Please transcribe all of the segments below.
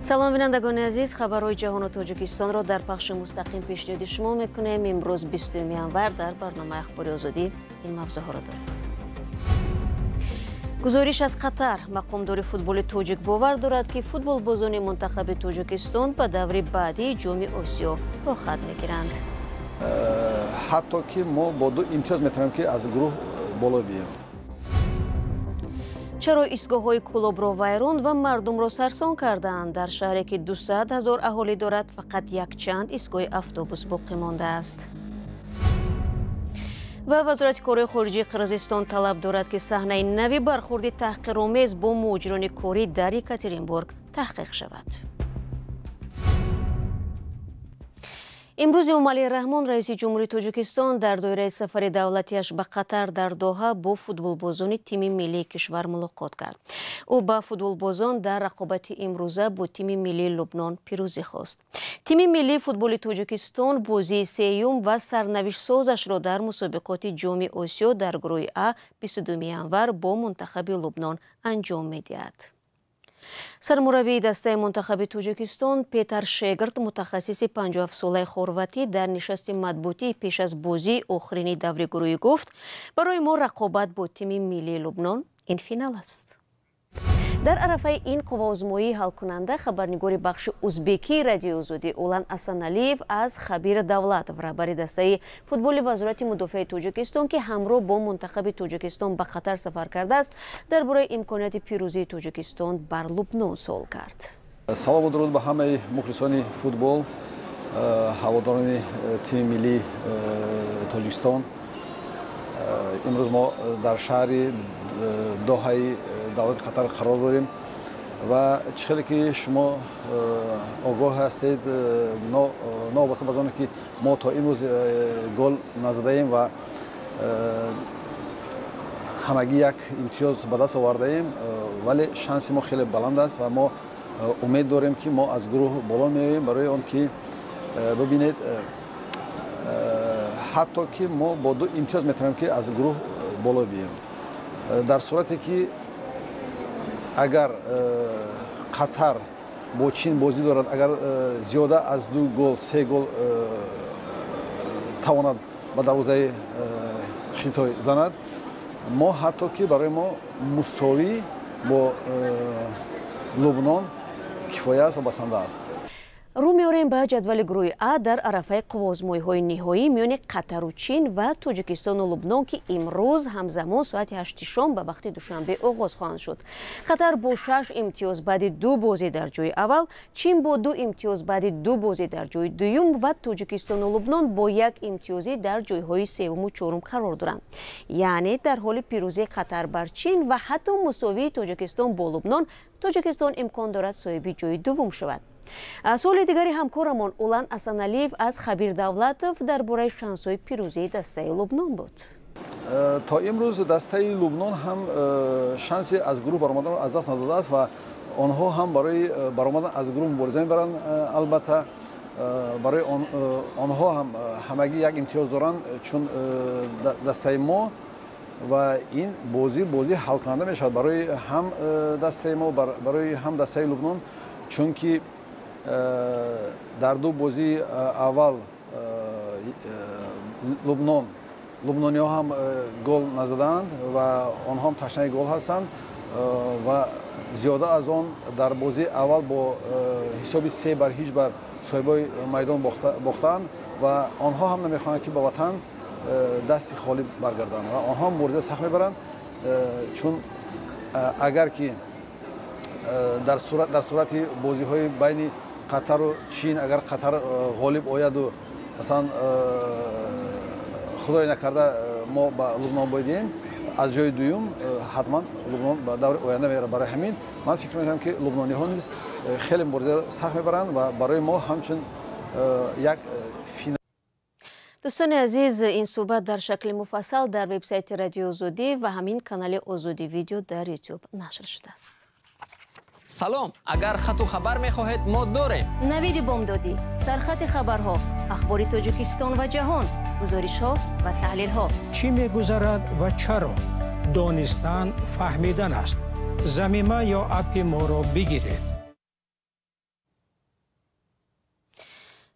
Салом, бинандагони азиз. Хабарҳои ҷаҳону Тоҷикистонро дар пахши мустақим пешниҳоди шумо мекунем. Имрӯз 20 январ дар барномаи Ахбори Озодӣ ин мавзӯъҳоро дорем. Гузориш аз Қатар. Мақомдори футболи тоҷик бовар дорад, ки футболбозони мунтахаби Тоҷикистон ба даври баъдии Ҷоми Осиё роҳхат мегиранд. Ҳатто ки мо бо ду имтиёз метавонем, ки аз гурӯҳ боло бием. Чаро истгоҳҳои Кӯлобро вайрон ва мардумро сарсон кардаанд? Дар шаҳре, ки 200 ҳазор аҳолӣ дорад, фақат якчанд истгоҳи автобус боқӣ мондааст. Ва Вазорати корҳои хориҷии Қирғизистон талаб дорад, ки саҳнаи нави бархурди таҳқиромез бо муҳоҷирони корӣ дар Екатеринбург таҳқиқ шавад. Имрӯз Эмомалӣ Раҳмон, раиси ҷумҳурии Тоҷикистон, дар доираи сафари давлатиаш ба Қатар дар Доҳа бо футболбозони тими миллии кишвар мулоқот кард. Ӯ ба футболбозон дар рақобати имрӯза бо тими миллии Лубнон пирӯзӣ хост. Тими миллии футболи Тоҷикистон бозии сеюм ва сарнавиштсозашро дар мусобиқоти Ҷоми Осиё дар гурӯҳи А 22 январ бо мунтахаби Лубнон анҷом медиҳад. Сармураббии дастаи мунтахаби Тоҷикистон Петар Шегард, мутахассиси 57-солаи хорватӣ, дар нишасти матбуотӣ пеш аз бозии охирини даври гурӯҳӣ гуфт: барои мо рақобат бо тими миллии Лубнон ин финал аст. Дар арафаи ин қувваозмоии ҳалкунанда хабарнигори бахши узбекии Радиои Озодӣ Улан Асаналиев аз Хабир Давлатов, раҳбари дастаи футболи Вазорати мудофиаи Тоҷикистон, ки ҳамроҳ бо мунтахаби Тоҷикистон ба Қатар сафар кардааст, дар бораи имконияти пирӯзии Тоҷикистон бар Лубнон суол кард. Салому дуруд ба ҳамаи мухлисони футбол, ҳаводорони тими миллии Тоҷикистон. Имрӯз мо дар шаҳри Доҳаи давлати Қатар қарор дорем ва чӣ хеле ки шумо огоҳ ҳастед, новобаста аз оне ки мо то имрӯз гол назадаем ва ҳамагӣ як имтиёз ба даст овардаем, вале шанси мо хеле баланд аст ва мо умед дорем, ки мо аз гурӯҳ боло меоем. Барои он ки бибинед, ҳатто ки мо бо ду имтиёз метавонем, ки аз гурӯҳ боло бием. Дар сурате ки агар Қатар бо Чин бозӣ дорад, агар зиёда аз ду гол, се гол тавонад ба дарвозаи Хитой занад, мо ҳатто ки барои мо мусовӣ бо Лубнон кифоя аст ва басанда аст. Рӯ меорем ба ҷадвали гурӯҳи А дар арафаи қувваозмоиҳои ниҳоӣ миёни Қатару Чин ва Тоҷикистону Лубнон, ки имрӯз ҳамзамон соати 8 шом ба вақти Душанбе оғоз хоҳанд шуд. Қатар бо 6 имтиёз баъди ду бозӣ дар ҷои аввал, Чин бо ду имтиёз баъди ду бозӣ дар ҷои дуюм ва Тоҷикистону Лубнон бо як имтиёзӣ дар ҷойҳои севуму чорум қарор доранд. Яъне дар ҳоли пирӯзии Қатар бар Чин ва ҳатто мусовии Тоҷикистон бо Лубнон, Тоҷикистон имкон дорад соҳиби ҷои дуввум шавад. Суоли дигари ҳамкорамон Улан Асаналиев аз Хабир Давлатов дар бораи шансҳои пирӯзии дастаи Лубнон буд. То имрӯз дастаи Лубнон ҳам шанси аз гурӯҳ баромаданро аз даст надодааст ва онҳо ҳам барои баромадан аз гурӯҳ мубориза мебаранд. Албатта, барои онҳо ҳам ҳамагӣ як имтиёз доранд, чун дастаи мо, ва ин бозӣ бозии ҳалкунанда мешавад барои ҳам дастаи мо, барои ҳам дастаи Лубнон, чунки дар ду бозии аввал лубнониҳо ҳам гол назадаанд ва онҳо ҳам ташнаи гол ҳастанд. Ва зиёда аз он, дар бозии аввал бо ҳисоби 3-0 бар соҳибои майдон бохтаанд ва онҳо ҳам намехоҳанд, ки ба ватан дасти холӣ баргарданд ва онҳо мубориза сахт мебаранд, чун агар ки дар сурати бозиҳои байни Қатару Чин, агар Қатар ғолиб ояду, масалан, худое накарда, мо ба Лубнон боидем, аз ҷои дуюм ҳатман Лубнон ба даври оянда меравад. Барои ҳамин ман фикр мекунам, ки лубнониҳо низ хеле мубориза сахт мебаранд ва барои мо ҳамчун як финал. Дӯстони азиз, ин суҳбат дар шакли муфассал дар вебсайти Радиои Озодӣ ва ҳамин канали Озодӣ Видео дар Ютуб нашр шудааст. Салом, агар хату хабар мехоҳед, мо дорем. Навиди бомдодӣ, сархати хабарҳо, ахбори Тоҷикистон ва ҷаҳон, гузоришҳо ва таҳлилҳо. Чӣ мегузарад ва чаро? Донистан фаҳмидан аст. Замима ё аппи моро бигиред.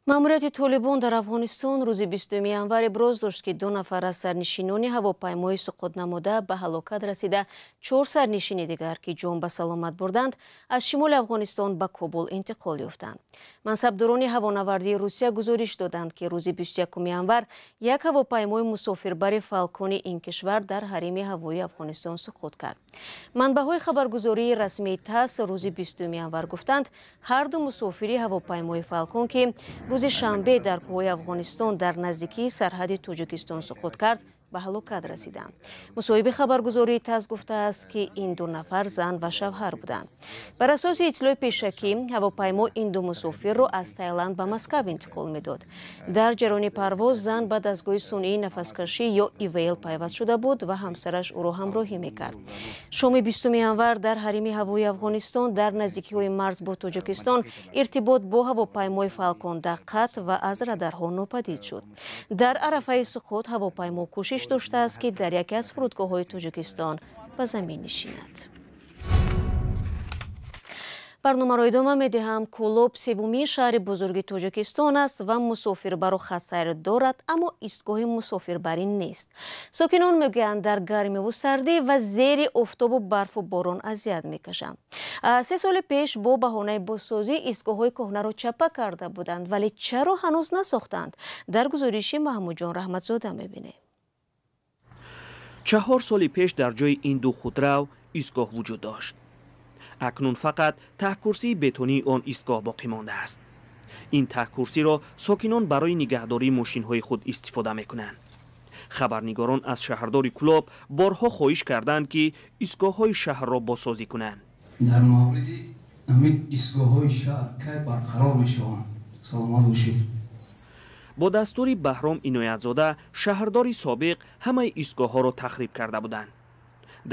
Маъмурияти Толибон дар Афғонистон рӯзи 20 январ иброз дошт, ки 2 нафар аз сарнишинони ҳавопаймои суқут намуда ба ҳалокат расида, 4 сарнишини дигар, ки ҷон ба саломат бурданд, аз шимоли Афғонистон ба Кобул интиқол ёфтанд. Мансабдорони ҳавонавардии Русия гузориш доданд, ки рӯзи 21 январ як ҳавопаймои мусофирбари Фалкони ин кишвар дар ҳарими ҳавоии Афғонистон суқут кард. Манбаъҳои хабаргузории расмии ТАСС рӯзи 20 январ гуфтанд, ҳар ду мусофири ҳавопаймои Фалкон, ки рӯзи шанбе дар кӯҳҳои Афғонистон дар наздикии сарҳади Тоҷикистон суқут кард, ба ҳалокат расиданд. Мусоҳиби хабаргузории ТАСС гуфтааст, ки ин 2 нафар зан ва шавҳар буданд. Бар асоси иттилои пешакӣ, ҳавопаймо ин 2 мусофирро аз Таиланд ба Москав интиқол медод. Дар ҷараёни парвоз зан ба дастгоҳи сунъии нафаскашӣ ё ИВЛ пайваст шуда буд ва ҳамсараш ӯро ҳамроҳӣ мекард. Шоми 20 январ дар ҳарими ҳавоии Афғонистон дар наздикиҳои марз бо Тоҷикистон иртибот бо ҳавопаймои Фалкон қатъ ва аз радарҳо нопадид шуд. Дар арафаи суқут ҳавопаймо кӯшиш доштааст, ки дар яке аз фурудгоҳҳои Тоҷикистон ба замин нишинад. Барномаро идома медиҳам. Кӯлоб севумин шаҳри бузурги Тоҷикистон аст ва мусофирбару хатсайр дорад, аммо истгоҳи мусофирбарӣ нест. Сокинон мегӯянд, дар гармиву сардӣ ва зери офтобу барфу борон азият мекашанд. 3 соли пеш бо баҳонаи бозсозӣ истгоҳҳои кӯҳнаро чапа карда буданд, вале чаро ҳанӯз насохтанд? Дар гузориши Маҳмудҷон Раҳматзода мебинем. 4 соли пеш дар ҷои ин 2 худрав истгоҳ вуҷуд дошт. Акнун фақат таҳкурсии бетонии он истгоҳ боқӣ мондааст. Ин таҳкурсиро сокинон барои нигаҳдории мошинҳои худ истифода мекунанд. Хабарнигорон аз шаҳрдори Кӯлоб борҳо хоҳиш карданд, ки истгоҳҳои шаҳрро бозсозӣ кунанд. Дар мавриди ҳамин истгоҳҳои шаҳр кай барқарор мешаванд? Саломат бошед. Бо дастури Баҳром Иноятзода шаҳрдори собиқ ҳамаи истгоҳҳоро тахриб карда буданд.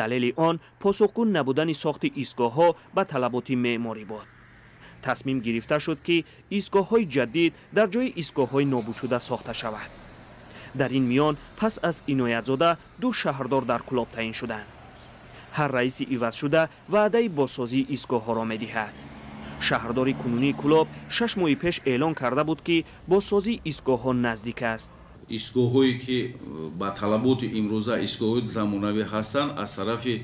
Далели он посухгӯ набудани сохти истгоҳҳо ба талаботи меъморӣ буд. Тасмим гирифта шуд, ки истгоҳҳои ҷадид дар ҷои истгоҳҳои нобудшуда сохта шавад. Дар ин миён пас аз Иноятзода 2 шаҳрдор дар Кӯлоб таъин шуданд. Ҳар раиси ивазшуда ваъдаи бозсозии истгоҳҳоро медиҳад. Шаҳрдори кунунии Кӯлоб 6 моҳи пеш эълон карда буд, ки бозсозии истгоҳҳо наздик аст. Истгоҳҳое ки ба талаботи имрӯза истгоҳҳои замонавӣ ҳастанд, аз тарафи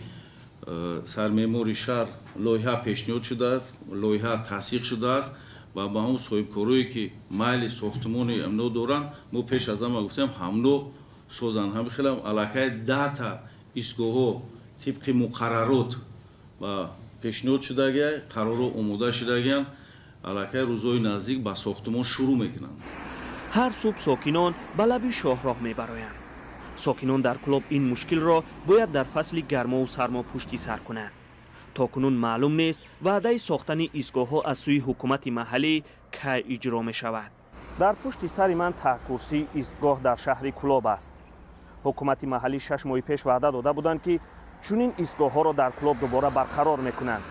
сармеъмори шаҳр лоиҳа пешниҳод шудааст, лоиҳа тасдиқ шудааст ва ба он соҳибкорое ки майли сохтмони амно доранд, мо пеш аз ҳама гуфтем ҳамно созанд. Ҳамин хелам аллакай 10 та истгоҳҳо тибқи муқаррарот ва пешниҳод шудагия, қарорҳо омода шудагиянд, аллакай рӯзҳои наздик ба сохтмон шурӯъ мекунанд. Ҳар субҳ сокинон ба лаби шоҳроҳ мебароянд. Сокинон дар Кӯлоб ин мушкилро бояд дар фасли гармову сармо пушти сар кунанд. То кунун маълум нест ваъдаи сохтани истгоҳҳо аз сӯи ҳукумати маҳаллӣ кай иҷро мешавад. Дар пушти сари ман таҳкурсии истгоҳ дар шаҳри Кӯлоб аст. Ҳукумати маҳаллӣ 6 моҳи пеш ваъда дода буданд, ки чунин истгоҳҳоро дар Кӯлоб дубора барқарор мекунанд.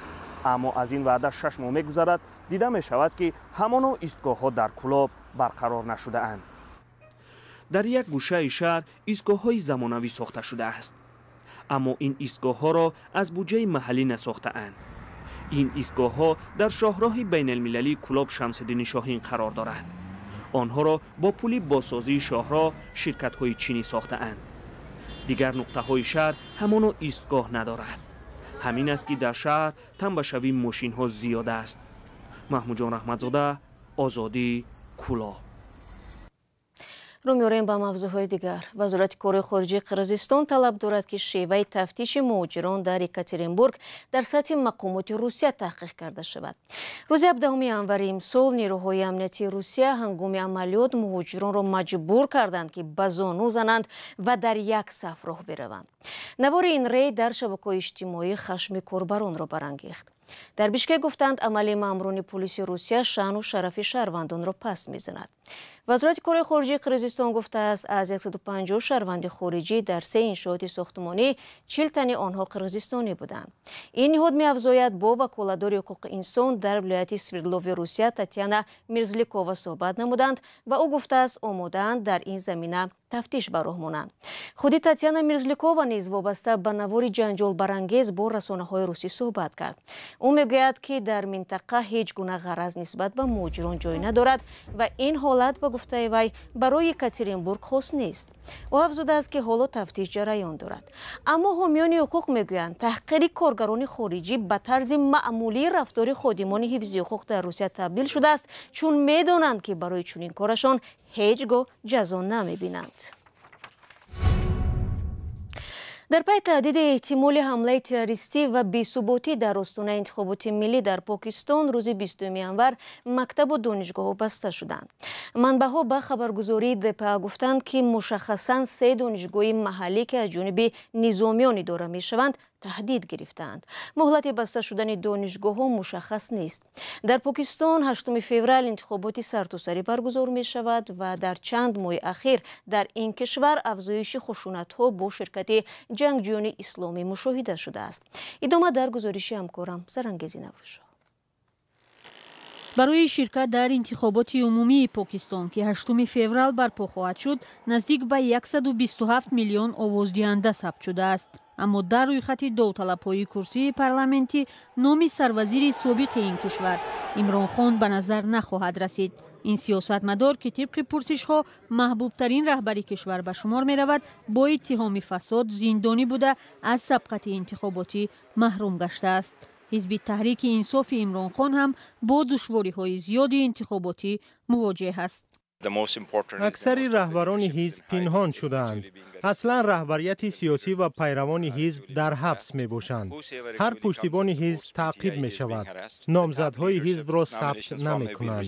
Аммо аз ин ваъда 6 моҳ мегузарад, дида мешавад, ки ҳамоно истгоҳҳо дар Кӯлоб барқарор нашудаанд. Дар як гӯшаи шаҳр истгоҳҳои замонавӣ сохта шудааст, аммо ин истгоҳҳоро аз буҷаи маҳаллӣ насохтаанд. Ин истгоҳҳо дар шоҳроҳи байналмилалии Кӯлоб Шамсиддини Шоҳин қарор дорад. Онҳоро бо пули бозсозии шоҳроҳ ширкатҳои чинӣ сохтаанд. Дигар нуқтаҳои шаҳр ҳамоно истгоҳ надорад. Ҳамин аст, ки дар шаҳр тамбашавии мошинҳо зиёд аст. Маҳмудҷон Раҳматзода, Озодӣ, Кӯлоб. Рӯ меорем ба мавзӯъҳои дигар. Вазорати корҳои хориҷии Қирғизистон талаб дорад, ки шеваи тафтиши муҳоҷирон дар Екатеринбург дар сатҳи мақомоти Русия таҳқиқ карда шавад. Рӯзи 17 январи имсол нерӯҳои амниятии Русия ҳангоми амалиёт муҳоҷиронро маҷбур карданд, ки ба зону зананд ва дар як саф роҳ бираванд. Навори ин рейд дар шабакаҳои иҷтимоӣ хашми корбаронро барангехт. Дар Бишкек гуфтанд, амали маъмурони полиси Русия шаъну шарафи шаҳрвандонро паст мезанад. Вазорати корҳои хориҷии Қирғизистон гуфтааст, аз 150 шаҳрванди хориҷӣ дар 3 иншооти сохтмонӣ 40 тани онҳо қирғизистонӣ буданд. Ин ниҳод меафзояд, бо ваколатдори ҳуқуқи инсон дар вилояти Свердлови Русия Татьяна Мирзликова суҳбат намуданд ва ӯ гуфтааст, омодаанд дар ин замина Тафтиш ба роҳ монанд. Худи Татьяна Мерзлякова низ вобаста ба навори ҷанҷолбарангез бо расонаҳои русӣ суҳбат кард. Ӯ мегӯяд, ки дар минтақа ҳеҷ гуна ғараз нисбат ба муҳоҷирон ҷой надорад ва ин ҳолат, ба гуфтаи вай, барои Екатеринбург хос нест. Ӯ афзудааст, ки ҳоло тафтиш ҷараён дорад. Аммо ҳомиёни ҳуқуқ мегӯянд, таҳқири коргарони хориҷӣ ба тарзи маъмулии рафтори ходимони ҳифзи ҳуқуқ дар Русия табдил шудааст, чун медонанд, ки барои чунин корашон ҳеҷ гоҳ ҷазо намебинанд. Дар пай таҳдиди эҳтимоли ҳамлаи террористӣ ва бесуботӣ дар остонаи интихоботи миллӣ дар Покистон, рӯзи 20 январ мактабу донишгоҳҳо баста шуданд. Манбаъҳо ба хабаргузории ДПА гуфтанд, ки мушаххасан се донишгоҳи маҳаллӣ, ки аз ҷониби низомиён идора мешаванд, таҳдид гирифтаанд. Муҳлати баста шудани донишгоҳҳо мушаххас нест. Дар Покистон 8 феврал интихоботи сартосарӣ баргузор мешавад ва дар чанд моҳи ахир дар ин кишвар афзоиши хушунатҳо бо ширкати ҷангҷӯёни исломӣ мушоҳида шудааст. Идома дар гузориши ҳамкорам Сарангези Наврӯзшоҳ. Барои ширкат дар интихоботи умумии Покистон, ки 8 феврал барпо хоҳад шуд, наздик ба 127 миллион овоздиҳанда сабт шудааст. Аммо дар рӯйхати довталабҳои курсии парламентӣ номи сарвазири собиқи ин кишвар Имронхон ба назар нахоҳад расид. Ин сиёсатмадор, ки тибқи пурсишҳо маҳбубтарин раҳбари кишвар ба шумор меравад, бо иттиҳоми фасод зиндонӣ буда, аз сабқати интихоботӣ маҳрум гаштааст. Ҳизби Таҳрики Инсофи Имронхон ҳам бо душвориҳои зиёди интихоботӣ мувоҷеҳ аст. Аксари раҳбарони ҳизб пинҳон шудаанд. Аслан раҳбарияти сиёсӣ ва пайравони ҳизб дар ҳабс мебошанд. Ҳар пуштибони ҳизб таъқиб мешавад. Номзадҳои ҳизбро сабт намекунанд.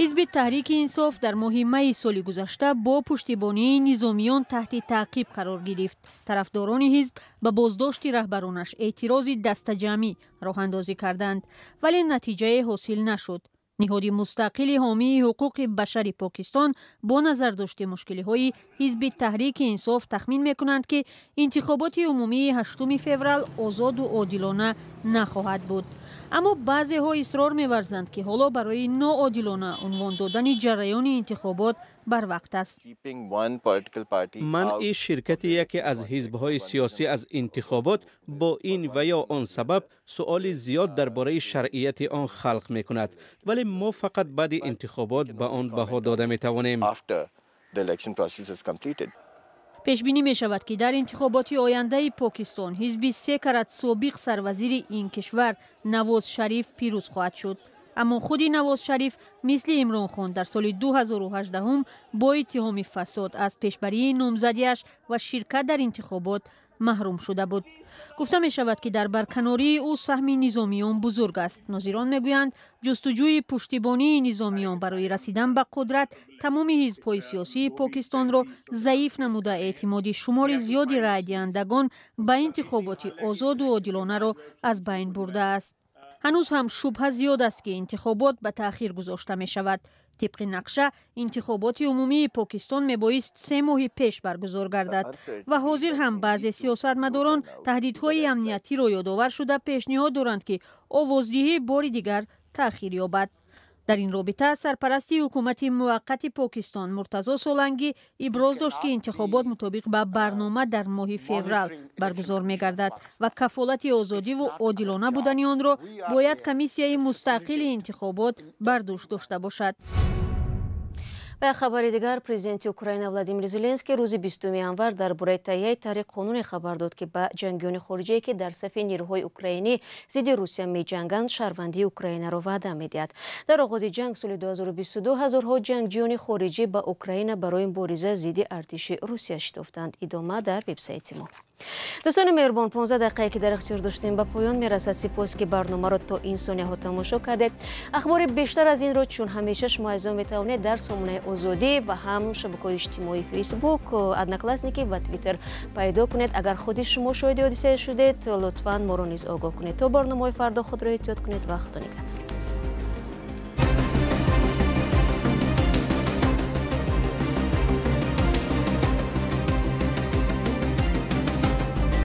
Ҳизби Таҳрики Инсоф дар моҳи майи соли гузашта бо пуштибонии низомиён таҳти таъқиб қарор гирифт. Тарафдорони ҳизб ба боздошти раҳбаронаш эътирози дастаҷамъӣ роҳандозӣ карданд, вале натиҷае ҳосил нашуд. Ниҳоди мустақили ҳомии ҳуқуқи башари Покистон бо назардошти мушкилиҳои ҳизби Таҳрики Инсоф тахмин мекунанд, ки интихоботи умумии 8 феврал озоду одилона нахоҳад буд. Аммо баъзеҳо исрор меварзанд, ки ҳоло барои ноодилона унвон додани ҷараёни интихобот барвақт аст. Манъи ширкати яке аз ҳизбҳои сиёсӣ аз интихобот бо ин ва ё он сабаб суоли зиёд дар бораи шаръияти он халқ мекунад, вале мо фақат баъди интихобот ба он баҳо дода метавонем. Пешбинӣ мешавад, ки дар интихоботи ояндаи Покистон ҳизби се карат собиқ сарвазири ин кишвар Навоз Шариф пирӯз хоҳад шуд. Аммо худи Навоз Шариф мисли Имронхон дар соли 2018 бо иттиҳоми фасод аз пешбарии номзадиаш ва ширкат дар интихобот маҳрум шуда буд. Гуфта мешавад, ки дар барканории ӯ саҳми низомиён бузург аст. Нозирон мегӯянд, ҷустуҷӯи пуштибонии низомиён барои расидан ба қудрат тамоми ҳизбҳои сиёсии Покистонро заиф намуда, эътимоди шумори зиёди раъйдиҳандагон ба интихоботи озоду одилонаро аз байн бурдааст. Ҳанӯз ҳам шубҳа зиёд аст, ки интихобот ба таъхир гузошта мешавад. Тибқи нақша, интихоботи умумии Покистон мебоист 3 моҳи пеш баргузор гардад ва ҳозир ҳам баъзе сиёсатмадорон таҳдидҳои амниятиро ёдовар шуда пешниҳод доранд, ки овоздиҳӣ бори дигар таъхир ёбад. Дар ин робита сарпарасти ҳукумати муваққати Покистон Муртазо Солангӣ иброз дошт, ки интихобот мутобиқ ба барнома дар моҳи феврал баргузор мегардад ва кафолати озодиву одилона будани онро бояд комиссияи мустақили интихобот бар дӯш дошта бошад. Ба хабари дигар, президенти Украина Владимир Зеленский рӯзи 20 январ дар бораи таҳияи таҳрири қонуне хабар дод, ки ба ҷангиёни хориҷие, ки дар сафи нерӯҳои украинӣ зидди Русия меҷанганд, шаҳрвандии Украинаро ваъда медиҳад. Дар оғози ҷанг соли 2022 ҳазорҳо ҷангҷиёни хориҷӣ ба Украина барои мубориза зидди артиши Русия шитофтанд. Идома дар вебсайти мо. Дӯстони меҳрубон, 15 дақиқае, ки дар ихтиёр доштем, ба поён мерасад. Сипос, ки барномаро то ин сонияҳо тамошо кардед. Ахбори бештар аз инро, чун ҳамеша, шумо азизон метавонед дар сомонаи Озодӣ ва ҳам шабакаҳои иҷтимоии Фейсбук, Одноклассники ва Твиттер пайдо кунед. Агар худи шумо шоҳиди ҳодисае шудед, лутфан моро низ огоҳ кунед. То барномаҳои фардо худро эҳтиёт кунед ва Худо нигаҳдор.